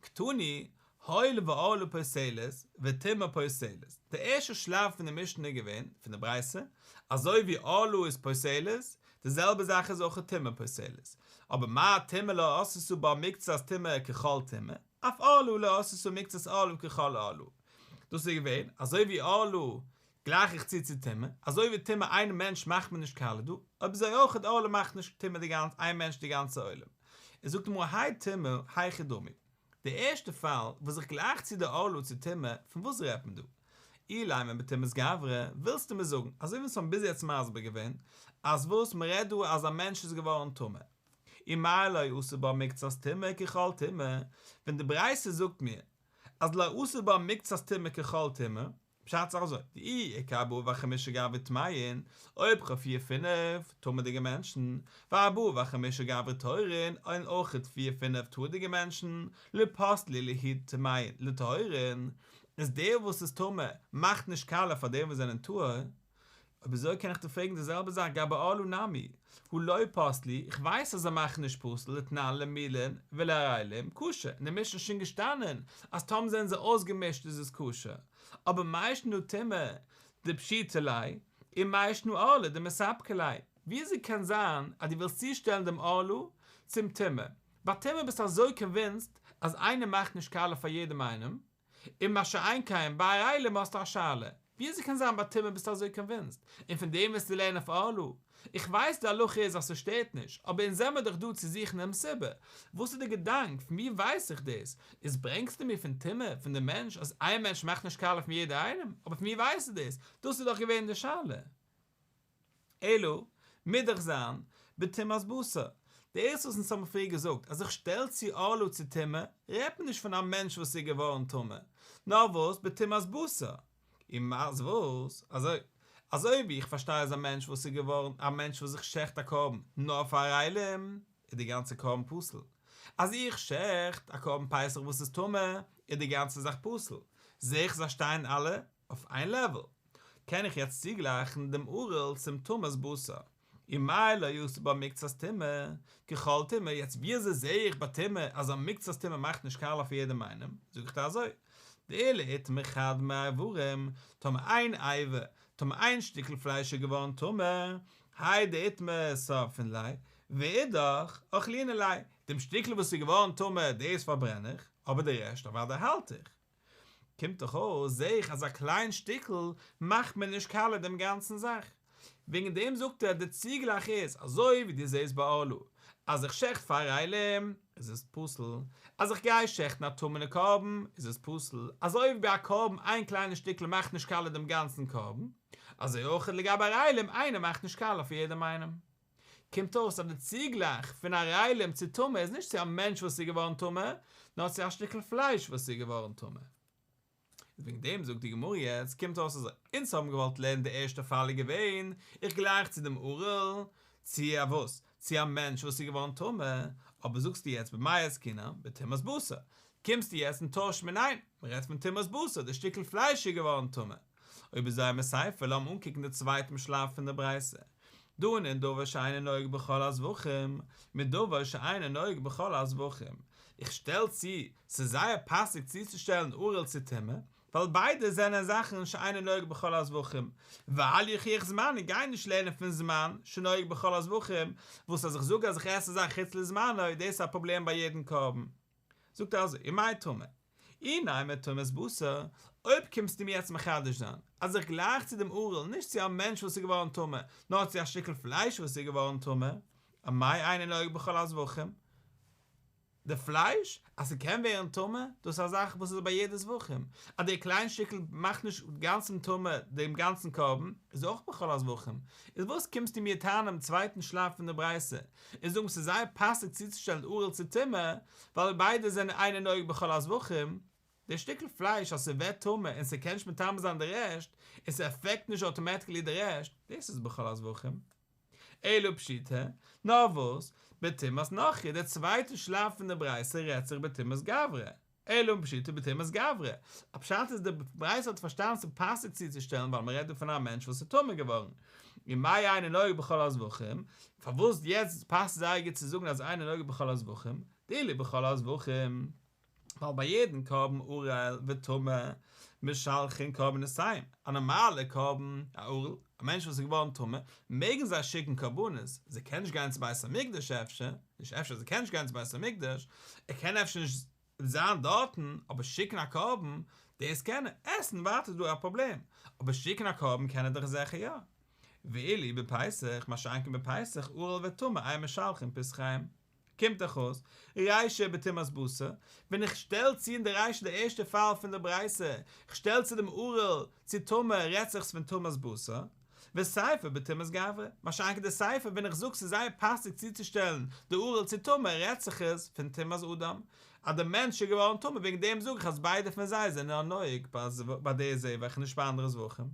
קתני, הואיל וערלה פוסלת וטומאה פוסלת, די ערשטע שלב פון די משנה איז געווען, פון די ברייתא, אזוי ווי ערלה איז פוסלת, די זעלבע זאך איז אויך טומאה פוסלת, אבער מה טומאה לא עשתה בה מקצת טומאה ככל טומאה, אף ערלה לא עשתה מקצת ערלה ככל ערלה. דאס איז געווען, אזוי ווי ערלה גלייך איך צו צו טומאה, אזוי ווי טומאה איין מענטש מאכט מען נישט קאליע דא, אויב אזוי אויך ערלה מאכט נישט טמא די גאנצע איין מענטש די גאנצע עולם. איז זאגט די גמרא האי טומאה היכי דמי. די ערשטע פאל וואס איך גלייך צו די ערלה צו טומאה, פון וואס רעדט מען דא? אילימא בטומאת גברא, ווילסטו מיר זאגן, אזוי ווי אונז האבן ביז יעצט מסביר געווען, אז וואס מען רעדט דא אז א מענטש איז געווארן טמא, ומאי לא עשה בה מקצת טומאה ככל טומאה, ווען די ברייתא זאגט מיר אז לא עשה בה מקצת טומאה ככל טומאה, פשט איז אזוי, דאי איכא ארבעה וחמישה גברי טמאין, אויב כ'האב פיר פינף טמא'דיגע מענטשן, וארבעה וחמישה גברי טהורין, און אויכעט פיר פינף טהור'דיגע מענטשן, לא פסלי להו טמאין לטהורין, איז דער וואס איז טמא מאכט נישט קאליע פאר דעם וואס זענען טהור, אויב אזוי קען איך דיר פרעגן די זעלבע זאך גבי ערלה נמי, הא לא פסלי, איך ווייס אז זיי מאכן נישט פסול דתנן למולין ולערלים כשר, אין די משנה איז שוין געשטאנען אז טאמער זענען זיי אויסגעמישט איז עס כשר, אבער מאי שנא טומאה דפשיטא ליה, און מאי שנא ערלה דמספקא ליה, וויאזוי קען זיין אז דו ווילסט צושטעלן דעם ערלה צום טומאה? ביי טומאה ביסטו אזוי קאנווינסד אז איינער מאכט נישט קאליע פאר יעדעם איינעם, און מה שאין כן ביי ערלים האסטו א שאלה, וויאזוי קען זיין ביי טומאה ביסטו אזוי קאנווינסד, און פון דעם וועסטו לערנען אויף ערלה? איך ווייס די הלכה איז אז ס'שטערט נישט, אבער אונז זעמער דאך דא צו זוכן דעם סיבה, וואס איז די געדאנק, פון ווי ווייס איך דאס? איז ברענגסטו מיר פון טומאה פון די מענטש אז איין מענטש מאכט נישט קאליע פון יעדער איינעם, אבער פון ווי ווייסטו דאס? דאס איז דאך געווען די שאלה. אלא, מוז דאך זיין, בטומאת בשר. דאס וואס אונז האבן פריער געזאגט אז איך שטעל צו ערלה צו טומאה, רעדט מען נישט פון א מענטש וואס איז געווארן טמא, נאר וואס בטומאת בשר. און אז וואס? אזוי אזוי ווי איך פארשטיי אז א מענטש וואס איז געווארן א מענטש וואס איך שעכט א קרבן נאר פאר ערלים, איז די גאנצע קרבן פסול. אז איך שעכט א קרבן פסח וואס איז טמא, איז די גאנצע זאך פסול. זעה איך זיי שטייען אלע אויף איין לעוועל. קען איך יעצט צוגלייכן דעם ערל צום טומאת בשר, ומאי לא עשה בה מקצת טומאה, ככל טומאה, יעצט וויאזוי זעה איך ביי טומאה אז א מקצת טומאה מאכט נישט קאליע פאר יעדעם איינעם, זאג איך דיר אזוי, דאילו איטמי חד מאיברים, טאמער איין אבר, טאמער איין שטיקל פלייש איז געווארן טמא, האי דאיטמי שרפינן ליה, ואידך, אכלינן ליה, דעם שטיקל וואס איז געווארן טמא דאס פארברען איך, אבער די רעשט אוודאי האלט איך. קומט דאך אויס זעה איך אז א קליין שטיקל מאכט מען נישט קאליע דעם גאנצן זאך. וועגן דעם זאגט ער די צוגלייך איז אזוי ווי דו זעסט ביי ערלה אז איך שעכט פאר ערלים איז עס פסול, אז איך גיי שעכטן א טמא'נע קרבן איז עס פסול, אזוי ווי ביי א קרבן איין קליינע שטיקל מאכט נישט קאליע דעם גאנצן קרבן, אזוי אויך לגבי ערלים איינער מאכט נישט קאליע פאר יעדעם איינעם. קומט אויס אז די צוגלייך פון ערלים צו טמא איז נישט צו א מענטש וואס איז געווארן טמא, נאר צו א שטיקל פלייש וואס איז געווארן טמא. איז וועגן דעם זאגט די גמרא יעצט קומט אויס אזוי, אונז האבן געוואלט לערנען די ערשטע פאל איז געווען, איך גלייך צו דעם ערל. צו א וואס? צו א מענטש וואס איז געווארן טמא, אבער זאגסטו יעצט במאי עסקינן בטומאת בשר, קומסטו יעצט און טוישט מיר ניין, מען רעדט פון טומאת בשר, די שטיקל פלייש איז געווארן טמא. אויב אזוי אימא סיפא לאמיר אנקוקן די צווייטן שלב פון די ברייתא, דנין דבר שאינו נוהג בכל הזבחים, מדבר שאינו נוהג בכל הזבחים, איך שטעל צו, ס'איז זייער פאסיג צוצושטעלן ערל צו טומאה, ווייל ביידע זענען זאכן שאינו נוהג בכל הזבחים, ואל יוכיח זמן, איך גיי נישט לערנען פון זמן שנוהג בכל הזבחים, וואס אז איך זאג אז איך עס א זאך חוץ לזמנו, דאס איז א פראבלעם ביי יעדן קרבן. זאגט ער אזוי, ומאי טמא? אי נימא טומאת בשר, אויב קומסטו מיר יעצט מחדש זיין אז איך גלייך צו דעם ערל נישט צו א מענטש וואס איז געווארן טמא, נאר צו א שטיקל פלייש וואס איז געווארן טמא, אמאי אינו נוהג בכל הזבחים? די פלייש, אז ס'קען ווערן טמא, דאס איז א זאך וואס איז ביי יעדע זבחים, אז דער קליין שטיקל מאכט נישט גאנצן טמא דעם גאנצן קרבן, איז אויך בכל הזבחים. איז וואס קומסטו מיר טענה'ן דעם צווייטן שלב פון די ברייתא, און זאגן ס'איז זייער פאסיג צוצושטעלן ערל צו טומאה, ווייל ביידע זענען אינו נוהג בכל הזבחים, די שטיקל פלייש אז ס'ווערט טמא און ס'קען נישט מטמא זיין די רעשט, און ס'עפעקט נישט אוטומעטיקלי די רעשט, דאס איז בכל הזבחים. אלא פשיטא, נאר וואס, בטומאת נכרי, די צווייטע שלב פון די ברייתא רעדט זיך בטומאת גברא, אלא פשיטא בטומאת גברא, א פשט איז די ברייתא האט פארשטאנען ס'איז פאסיג צוצושטעלן ווייל מ'רעדט דא פון א מענטש וואס איז טמא געווארן, ומאי אינו נוהג בכל הזבחים, פארוואס יעצט פאסט זייער גוט צו זאגן אז אינו נוהג בכל הזבחים, דאילו בכל הזבחים. ווייל ביי יעדן קרבן ערל וטמא משלחין קרבנותיהם, א נארמאלע קרבן, א ערל, א מענטש וואס איז געווארן טמא, מעגן זיי שיקן קרבנות, זיי קענען נישט גיין צו בית המקדש אפשר, נישט אפשר, זיי קענען נישט גיין צו בית המקדש, ער קען אפשר נישט זיין דארטן, אבער שיקן א קרבן, דאס קען ער, עסן ווייטער איז דא א פראבלעם, אבער שיקן א קרבן קען ער דאך זיכער יא. ואילו בפסח, מה שאין כן בפסח, ערל וטמא אין משלחין פסחיהם. קומט דאך אויס, רישא בטומאת בשר, ווען איך שטעל צו אין די רישא די ערשטע פאל פון די ברייתא, איך שטעל צו דעם ערל צו טמא רעדט זיך פון טומאת בשר, וסיפא בטומאת גברא, מה שאין כן די סיפא ווען איך זאג ס'איז זייער פאסיג צוצושטעלן די ערל צו טמא רעדט זיך עס פון טומאת אדם, אז די מענטש איז געווארן טמא וועגן דעם זאג איך אז ביידע פון זיי זענען נאר נוהג ביי די זבח און נישט ביי אנדערע זבחים.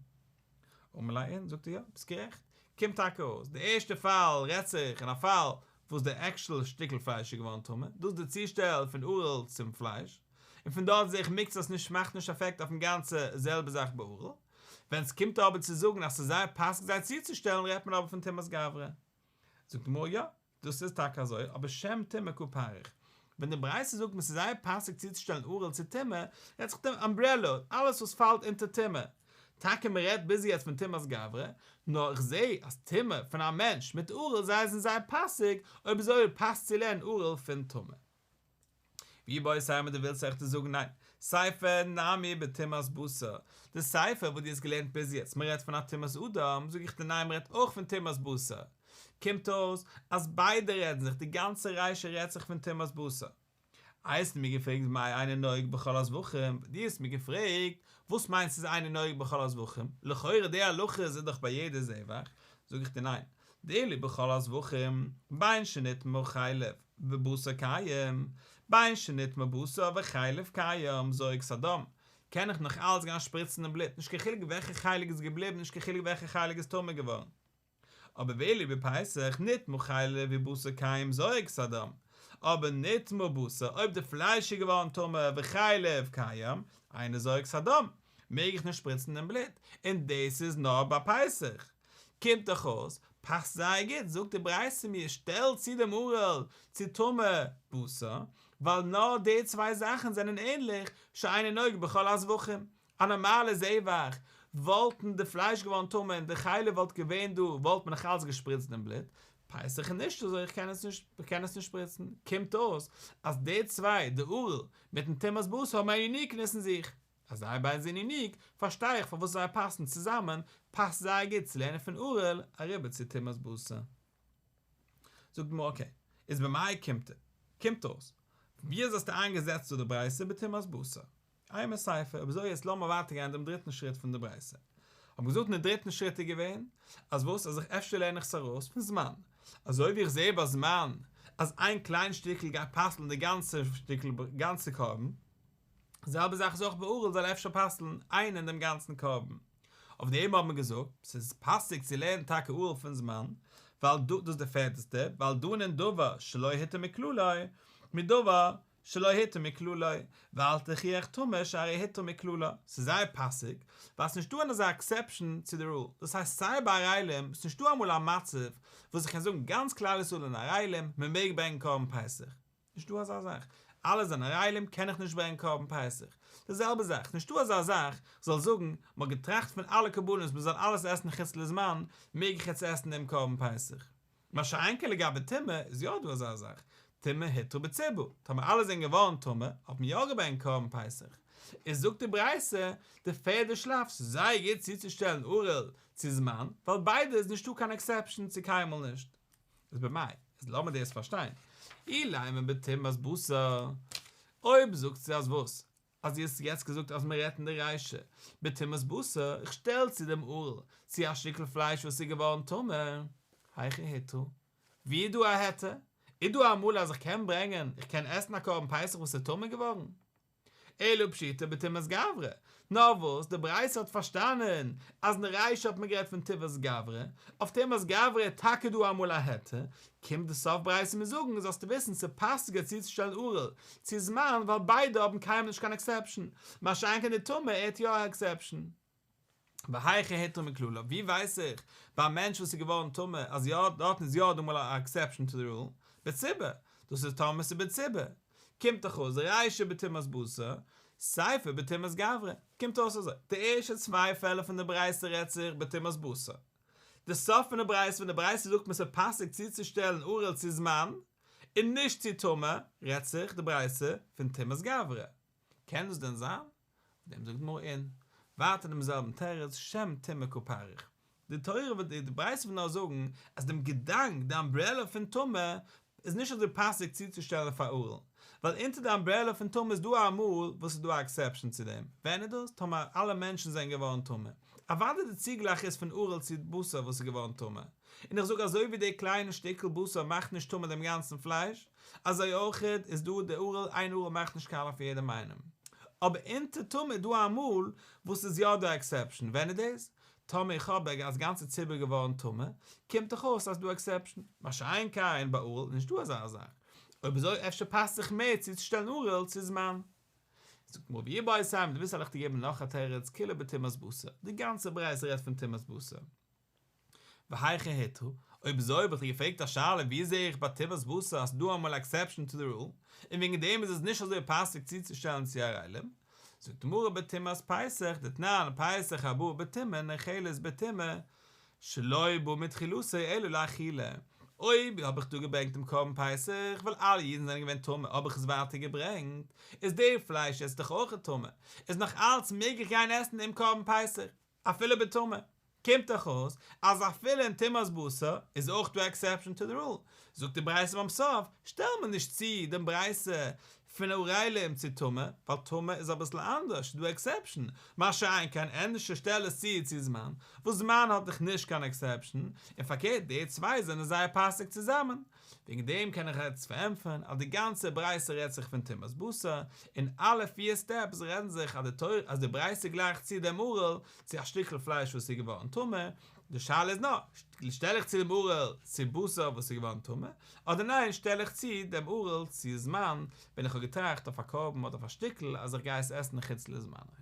אמר ליה אין, זאגט ער יא, ביסט גערעכט, קומט טאקע אויס, די ערשטע פאל רעדט זיך אין א פאל וואס די עקשול שטיקל פלייש איז געווארן טמא, דאס איז די צושטעל פון ערל צום פלייש, און פון דארט זעה איך מקצת נישט מאכט נישט אפעקט אויפן גאנצע זעלבע זאך ביי ערל, ווען ס'קומט אבער צו זאגן אז ס'איז זייער פאסיג זיי צוצושטעלן רעדט מען אבער פון טומאת גברא. זאגט די גמרא יא, דאס איז טאקע אזוי, אבער שם טומאה קא פריך. ווען די ברייתא זאגט מיר ס'איז זייער פאסיג צוצושטעלן ערל צו טומאה, רעדט זיך דעם אמברעלא, אלעס וואס פאלט אונטער טומאה. טאקע מען רעדט ביז יעצט פון טומאת גברא, נאר איך זע אז טומאה פון א מענטש מיט ערל זיי זענען זייער פאסיג, אויב אזוי פאסט צו לערנען ערל פון טמא. ואיבעית אימא דו ווילסט וועל איך דיר זאגן ניין, סיפא נמי בטומאת בשר, די סיפא וואס דו האסט געלערנט ביז יעצט מען רעדט פון א טומאת אדם, זאג איך דיר ניין מען רעדט אויך פון טומאת בשר, קומט אויס אז ביידע רעדן זיך, די גאנצע רישא רעדט זיך פון טומאת בשר. איי האסט מיר געפרעגט מאי אינו נוהג בכל הזבחים, דו האסט מיר געפרעגט וואס מיינט ס'איז אינו נוהג בכל הזבחים, לכאורה די הלכה איז דאך ביי יעדע זבח, זאג איך דיר ניין, דאילו בכל הזבחים, בין שנטמא חלב ובשר קיים, בין שנטמא בשר וחלב קיים, זורק את הדם, קען איך נאך אלץ גיין שפריצן די בלוט, נישט קיין חילוק וועלכע חלק איז געבליבן, נישט קיין חילוק וועלכע חלק איז טמא געווארן. אבער ואילו בפסח נטמא חלב ובשר קיים זורק את הדם, אבער נטמא בשר, אויב די פלייש איז געווארן טמא וחלב קיים, אינו זורק את הדם, מעג איך נישט שפריצן דעם בלוט, און דאס איז נאר ביי פסח. קומט דאך אויס, פאסט זייער גוט, זאגט די ברייתא מיר, שטעל צו דעם ערל צו טמא בשר, ווייל נאר די צוויי זאכן זענען ענליך, שאינו נוהג בכל הזבחים, א נארמאלע זבח, וואלטן די פלייש געווארן טמא און די חלב וואלט געווען דא וואלט מען נאך אלץ געשפריצט דעם בלוט, פסח איז נישט אזוי איך קען עס נישט איך קען עס נישט שפריצן, קומט אויס אז די צוויי די ערל מיטן טומאת בשר האבן א יוניקנעס אין זיך, אז זיי ביידע זענען יוניק פארשטיי איך פארוואס זיי פאסן צוזאמען, פאסט זייער גוט צו לערנען פון ערל אריבער צו טומאת בשר. זאגט די גמרא אקעי, איז במאי אוקימתא, קומט אויס, ווי אזוי האסטו איינגעזעצט דא די ברייתא בטומאת בשר? אימא סיפא, אויב אזוי יעצט לאמיר ווייטער גיין דעם דריטן שריט פון די ברייתא. האבן געזאגט אין די דריטן שריט איז געווען, אז וואס אז איך אפשר לערן איך עס ארויס פון זמן. אזוי ווי איך זעה ביי זמן אז איין קליין שטיקל גייט פסל'ן די גאנצע שטיקל גאנצע קרבן, זעלבע זאך איז אויך ביי ערל זאל אפשר פסל'ן איינעם דעם גאנצן קרבן. אויף דעם האט מען געזאגט, ס'איז פאסיג צו לערנען טאקע ערל פון זמן, ועל דא, דאס איז די פערטע סטעפ, ועל דנין דבר שלא הותר מכללו, מדבר שלא הותר מכללו, ואל תוכיח טמא שהרי הותר מכללה, ס'איז זייער פאסיג, ווייל ס'איז נישטא אן אזא עקסעפשאן צו די רול, דאס הייסט סיי ביי ערלים, ס'איז נישטא אמאל א מצב וואס איך קען זאגן גאנץ כלל ישראל זענען ערלים, מען מעג ברענגען קרבן פסח, נישטא אזא זאך, אלע זענען ערלים קען איך נישט ברענגען קרבן פסח, די זעלבע זאך, נישטא אזא זאך כ'זאל זאגן, מ'האט געטראכט פון אלע קרבנות מ'זאל אלעס עסן חוץ לזמן, מעג איך יעצט עסן דעם קרבן פסח? מה שאין כן לגבי טומאה איז יא דא אזא זאך, טומאה הותרה בציבור, טאמער אלע זענען געווארן טמא האט מען יא געברענגט קרבן פסח, איז זאגט די ברייתא, די פערדע שלב ס'איז זייער גוט צוצושטעלן ערל צו זמן, ווייל ביידע איז נישטא קיין עקסעפשאן צו קיינמאל נישט. איז במאי, איז לאמיר דאס פארשטיין, אילימא בטומאת בשר, אויב זאגסטו אז וואס? אז דו האסט יעצט געזאגט אז מען רעדט אין די רישא בטומאת בשר, איך שטעל צו דעם ערל צו א שטיקל פלייש וואס איז געווארן טמא, היכא הותרה? ווי איז דא א היתר? איז דא אמאל אז איך קען ברענגען, איך קען עסן א קרבן פסח וואס איז טמא געווארן? אלא פשיטא בטומאת גברא, נאר וואס די ברייתא האט פארשטאנען אז אין די רישא האט מען גערעדט פון טומאת גברא, אויף טומאת גברא איז טאקע דא אמאל א היתר, קומט די סוף ברייתא מיר זאגן זאלסטו וויסן ס'איז פאסיגער צוצושטעלן ערל צו זמן ווייל ביידע האבן קיינמאל נישט קיין עקסעפשן, מה שאין כן די טמא ער האט יא א עקסעפשן. והיכא הותרה מכללה, ווי ווייס איך ביי א מענטש וואס איז געווארן טמא אז יא דארטן איז יא דא אמאל א עקסעפשן טו די רול, בציבור, דאס איז טאמער ס'איז בציבור, קומט דאך אויס רישא בטומאת בשר, סיפא בטומאת גברא, קומט אויס אזוי, די ערשטע צוויי פעלער פון די ברייתא רעדט זיך בטומאת בשר, די סוף פון די ברייתא ווען די ברייתא זאגט מען ס'איז פאסיג צוצושטעלן ערל צו זמן און נישט צו טמא, רעדט זיך די ברייתא פון טומאת גברא. קען דאס דען זיין? אויף דעם זאגט די גמרא אין ווייטער דעם זעלבן תירוץ שם טומאה קא פריך. די תורה וועט די ברייתא וויל נאר זאגן אז דעם געדאנק, די אמברעלע פון טומאה, איז נישט אזוי פאסיג צוצושטעלן פאר ערל, ווייל אונטער די אמברעלע פון טומאה איז דא אמאל וואס איז דא א עקסעפשאן צו דעם, ווען איז דאס? טאמער אלע מענטשן זענען געווארן טמא. אוודאי די צוגלייך איז פון ערל צו בשר וואס איז געווארן טמא, און איך זאג אזוי ווי די קליינע שטיקל בשר מאכט נישט טמא דעם גאנצן פלייש, אזוי אויך איז דא די ערל, איין ערל מאכט נישט קאליע פאר יעדעם איינעם. אבער אונטער טומאה איז דא אמאל וואס איז יא דא א עקסעפשאן, ווען איז דאס? טאמער איך האב אז גאנצע ציבור געווארן טמא, קומט דאך אויס אז דא עקסעפשן, מה שאין כן ביי ערל איז נישטא אזא זאך, אויב אזוי אפשר פאסט זיך מער צוצושטעלן ערל צו זמן. זאגט די גמרא ואיבעית אימא, דו ווילסט וועל איך דיר געבן נאך א תירוץ, כולה בטומאת בשר, די גאנצע ברייתא רעדט פון טומאת בשר. והיכא הותרה, אויב אזוי האב איך דיר געפרעגט א שאלה ווי זעה איך ביי טומאת בשר אז ס'דא אמאל עקסעפשן טו די רול, און וועגן דעם איז עס נישט אזוי פאסיג צוצושטעלן צו ערלים. זאגט די גמרא בטומאת פסח דתנן פסח הבא בטומאה נאכלת בטומאה שלא בא מתחילתו אלא לאכילה, אויב האב איך דא געברענגט דעם קרבן פסח ווייל אלע אידן זענען געווען טמא האב איך עס ווייטער געברענגט, איז די פלייש יעצט דאך אויך טמא, איז נאך אלץ מעג איך גיין עסן דעם קרבן פסח אפילו בטומאה. קומט דאך אויס אז אפילו אין טומאת בשר איז אויך דא עקסעפשאן טו די רול, זאגט די ברייתא ביים סוף, שטעל מיר נישט צו דעם ברייתא פון ערלים צו טמא, ווייל טמא איז אביסל אנדערש, ס'איז דא עקסעפשאן, מה שאין כן ענדערש שטעל עס צו צו זמן, וואס זמן האט דאך נישט קיין עקסעפשאן, און פארקערט די צוויי זענען זייער פאסיג צוזאמען. וועגן דעם קען איך יעצט פארענטפערן אז די גאנצע ברייתא רעדט זיך פון טומאת בשר, און אלע פיר סטעפס רעדן זיך אז די תורה אז די ברייתא גלייכט צו דעם ערל צו א שטיקל פלייש וואס איז געווארן טמא, די שאלה איז נאר, שטעל איך צו דעם ערל צו בשר וואס איז געווארן טמא, אדער ניין שטעל איך צו דעם ערל צו זמן ווען איך האב געטראכט אויף א קרבן אדער אויף א שטיקל אז איך גיי עס עסן חוץ לזמנו.